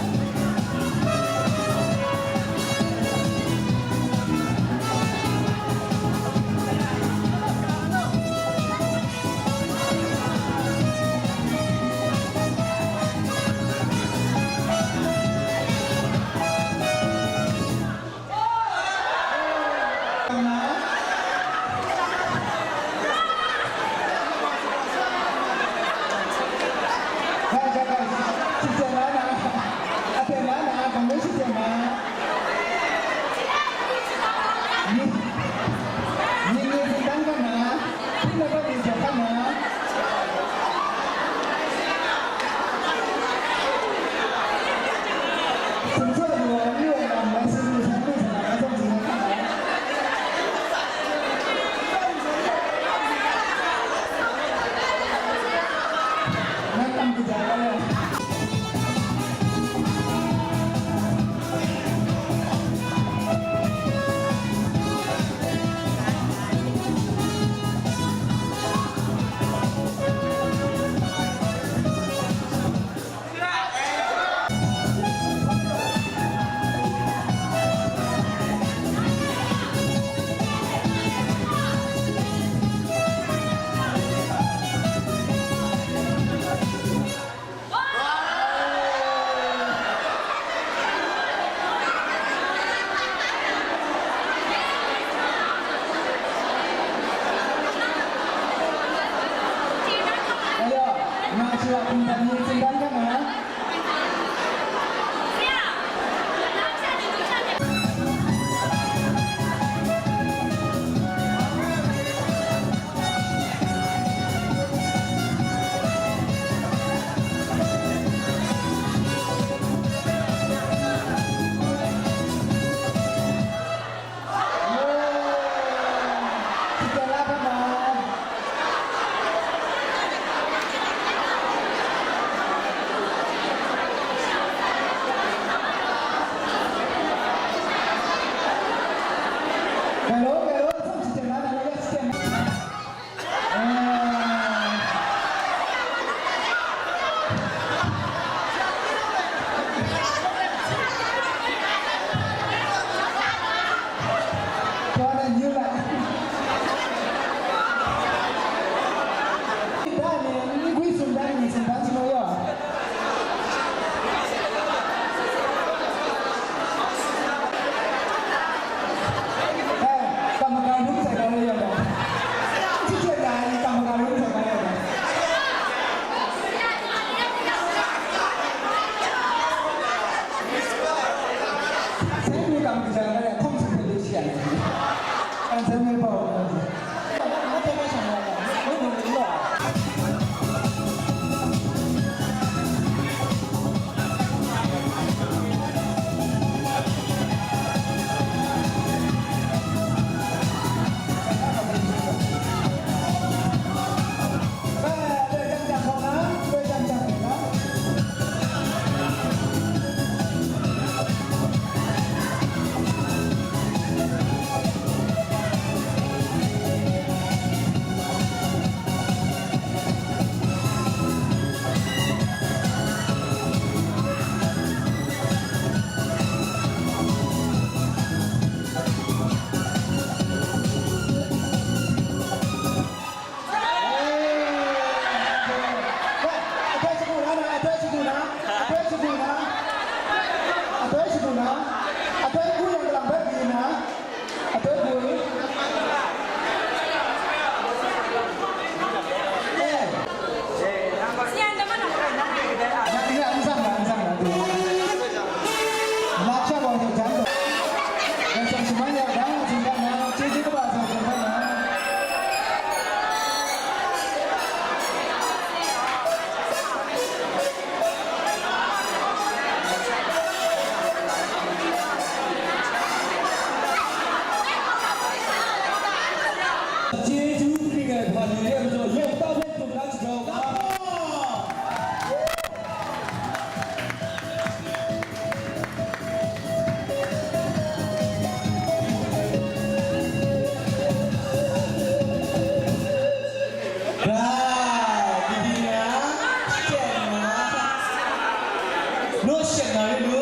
Shek na ri lu,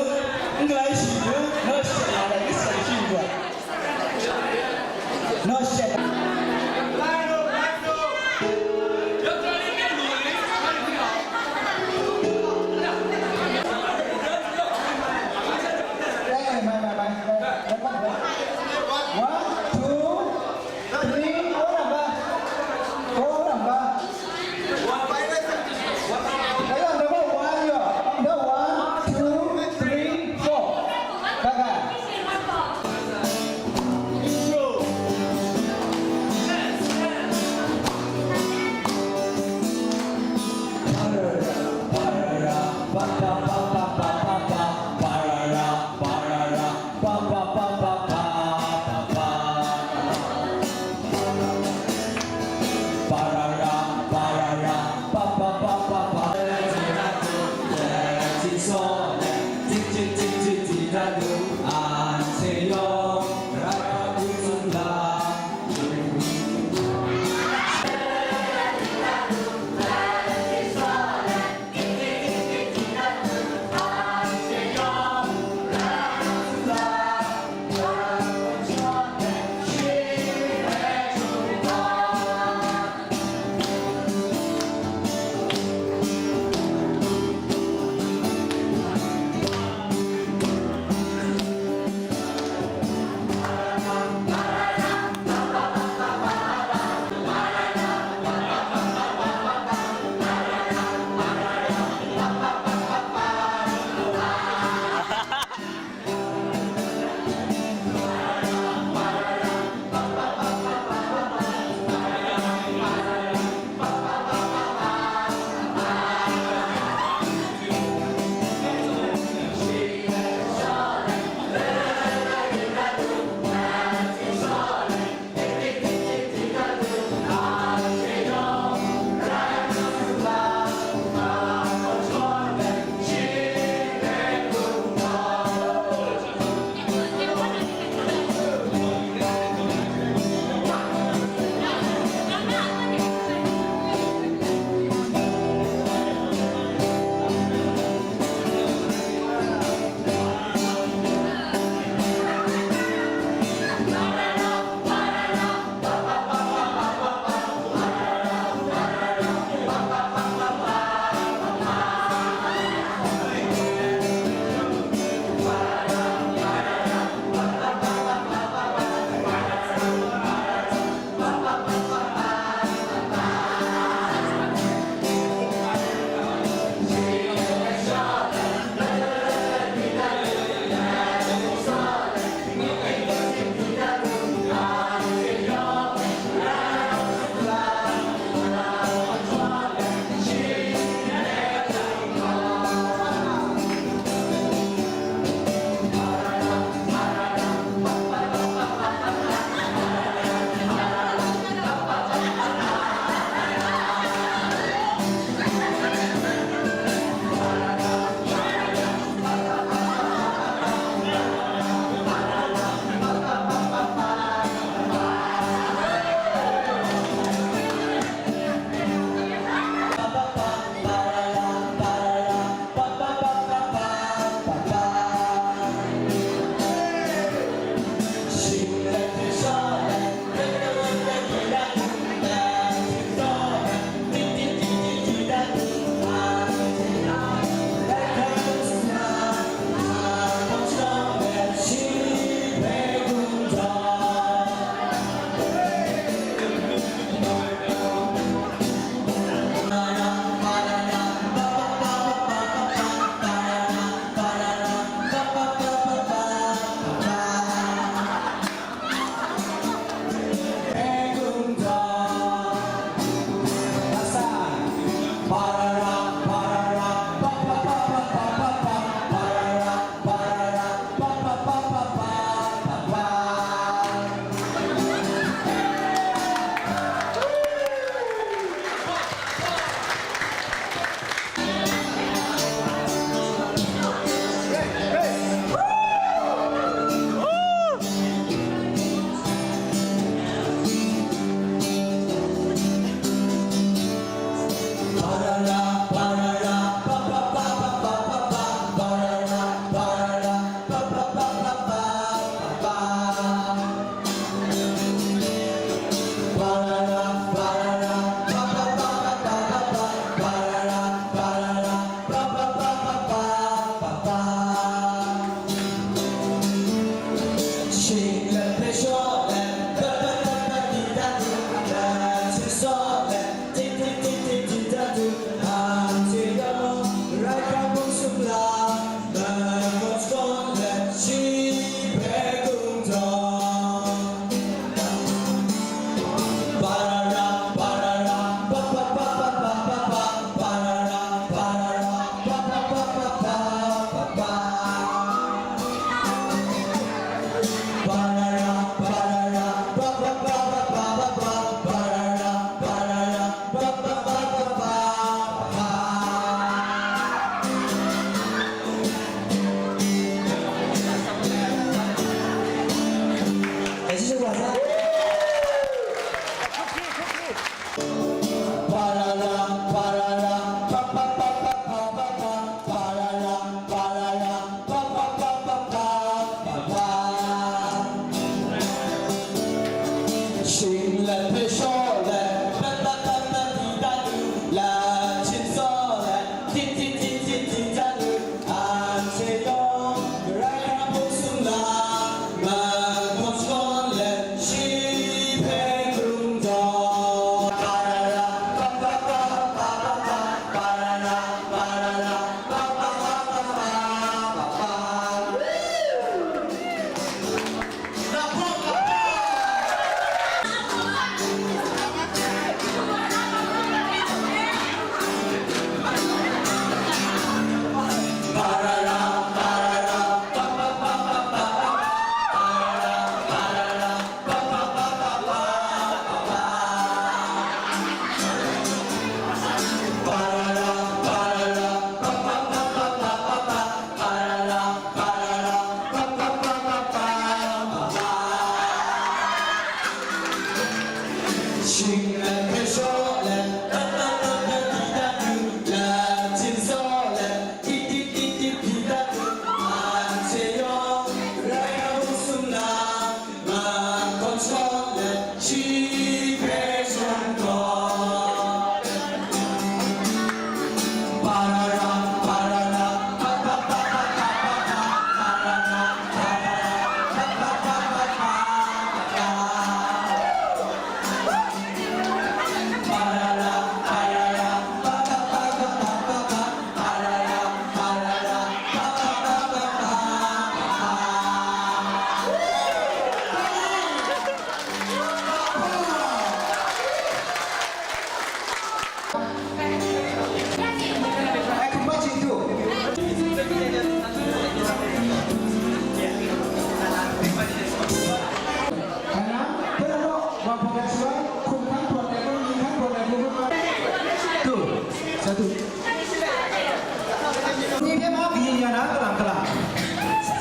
n galai shi lu, naw shek na rai, n shek shi lu. Naw shek. Eh, mai, mai, mai. One, two, three, four number. Four number. Ayo, number one yo. Number one, two, three, four.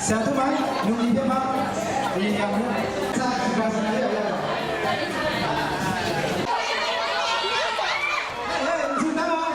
Sa tu mai, nung ni hpe ma, ni yang mu, sa, sa, sa, sa, sa. Hey, hey, n tsun na ma.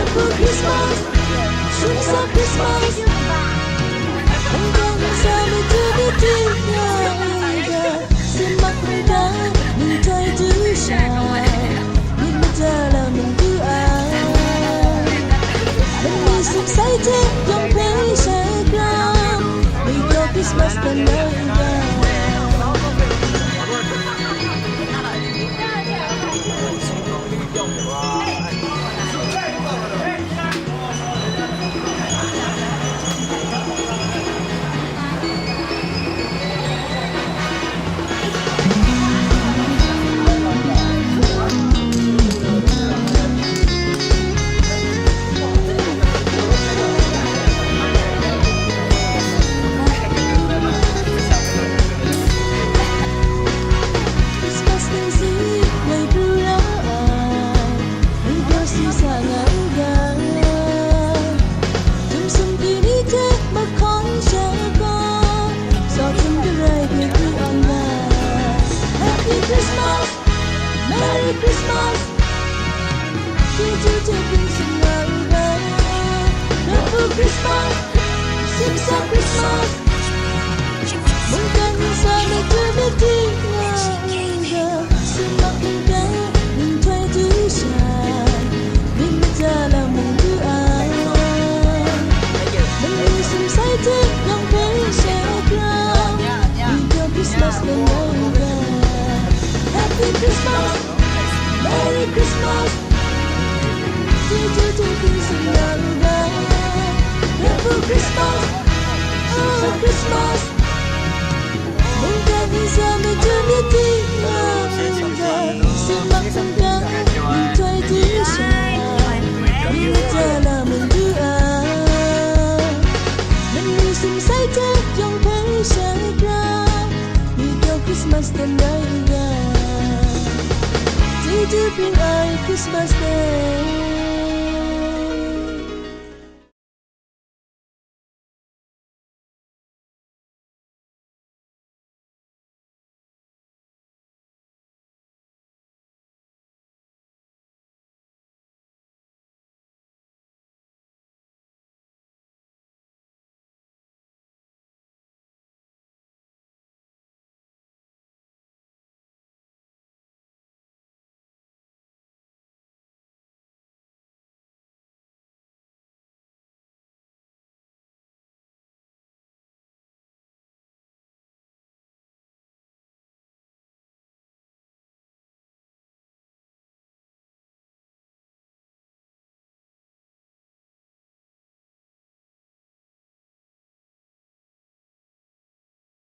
Christmas, sumsa Christmas, hanggang sa matu matu nga nga, simak hanggang ninghtoi du sha, myit mada lam mung du ai. Mani sumsai hte yawng hpe shai gram, myit daw Christmas ban rai nga. Christmas ningsi ngai pru ra ai, ningpyaw si sa nga u ga. Tum sum pyi ni hte mahkawn sha ga, sa tum garai hpe hpyi awn ga. Happy Christmas, Merry Christmas, chyeju hte hpung sing nga u ga. Lawphu Christmas, simsa Christmas, mungkan ntsa matu matu nga u ga. Simak hanggang ninghtoi du sha, myit mada lam mung du ai. Manu sumsai hte yawng hpe shai gram, myit daw Christmas ban rai nga. Happy Christmas, Merry Christmas, chyeju hte hpung sing nga u ga. Lawphu Christmas, oh Christmas, mungkan ntsa matu matu nga u ga. Simak hanggang ninghtoi du sha, myit mada lam mung du ai. Manu sumsai hte yawng hpe shai gram, myit daw Christmas ban rai nga. Chyeju bring ai Christmas